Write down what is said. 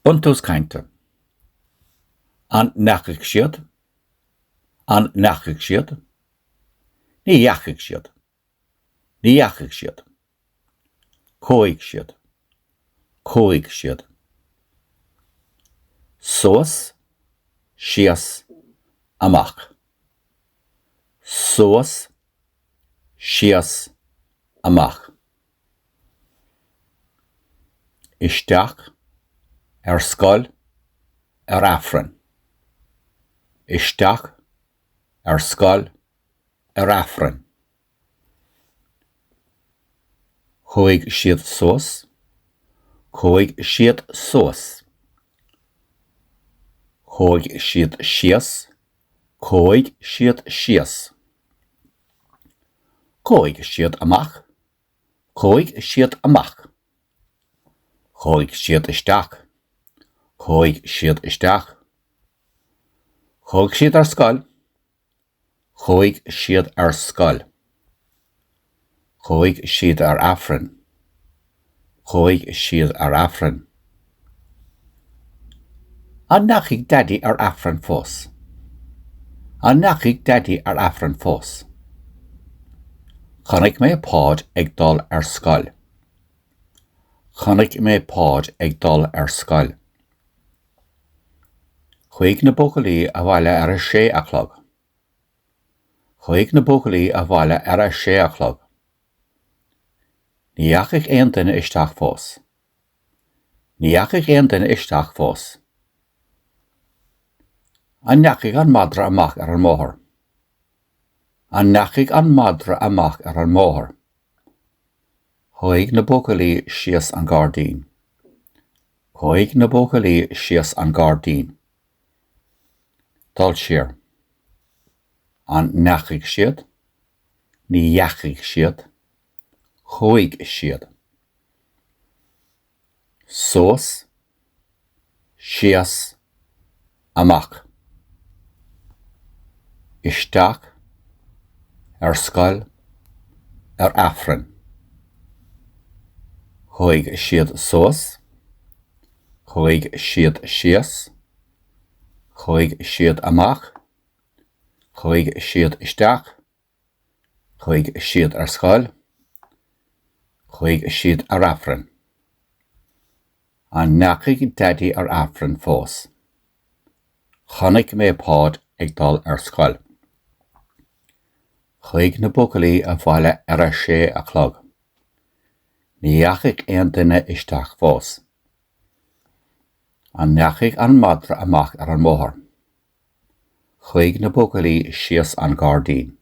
Buntús cainte. An ndeachaigh siad? An ndeachaigh siad? Ní dheachaigh siad. Ní dheachaigh siad. Chuaigh siad. Chuaigh siad. Suas, síos, amach. Suas, síos, amach. Isteach, ar scoil, ar Aifreann. Isteach, ar scoil, ar Aifreann. Chuaigh siad suas, Chuaigh siad suas. Chuaigh siad síos, Chuaigh siad síos. Chuaigh siad amach, Chuaigh siad amach. Chuaigh siad isteach, Chuaigh siad isteach. Chuaigh siad ar scoil, Chuaigh siad ar scoil. Chuaigh siad ar Aifreann. Chuaigh siad ar Aifreann. An ndeachaigh Daidí ar Aifreann fós? An ndeachaigh Daidí ar Aifreann fós? Chonaic mé Páid ag dul ar scoil. Chonaic mé Páid ag dul ar scoil. Chuaigh na buachaillí abhaile ar a sé a chlog. Chuaigh na buachaillí abhaile ar a sé a chlog. Ní dheachaigh aon duine isteach fós. Ní dheachaigh aon duine isteach fós. An ndeachaigh an madra amach ar an mbóthar? An ndeachaigh an madra amach ar an mbóthar? Chuaigh na buachaillí síos an gairdín. Chuaigh na buachaillí síos an gairdín. Dul siar. An ndeachaigh siad? Ní dheachaigh siad. Chuaigh siad. Suas. Síos. Amach. Isteach. Ar scoil. Ar Aifreann. Chuaigh siad suas. Chuaigh siad síos. Chuaigh siad amach. Chuaigh siad isteach. Chuaigh siad ar scoil. Chuaigh siad ar Aifreann. An ndeachaigh Daidí ar Aifreann fós? Chonaic mé Páid ag dul ar scoil. Chuaigh na buachaillí abhaile ar a sé a chlog. Ní dheachaigh aon duine isteach fós. An ndeachaigh an madra amach ar an mbóthar? Chuaigh na buachaillí síos an gairdín.